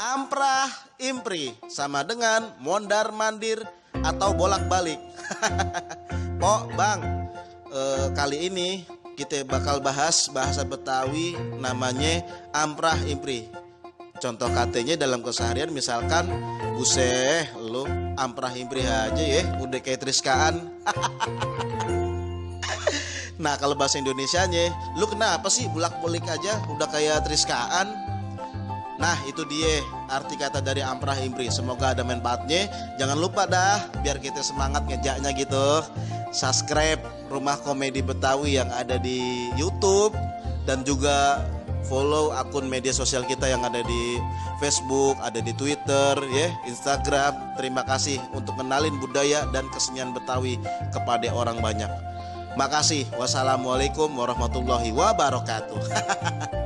Amprah impri sama dengan mondar mandir atau bolak balik. Pok bang, kali ini kita bakal bahas bahasa Betawi namanya amprah impri. Contoh katanya dalam keseharian misalkan, buseh lu amprah impri aja ya, udah kayak triskaan. Nah kalau bahasa Indonesianya, lu kenapa sih bolak-balik aja udah kayak triskaan? Nah itu dia arti kata dari amprah impri. Semoga ada manfaatnya. Jangan lupa dah biar kita semangat ngejaknya gitu, subscribe Rumah Komedi Betawi yang ada di YouTube, dan juga follow akun media sosial kita yang ada di Facebook, ada di Twitter, ya, Instagram. Terima kasih untuk kenalin budaya dan kesenian Betawi kepada orang banyak. Makasih. Wassalamualaikum warahmatullahi wabarakatuh.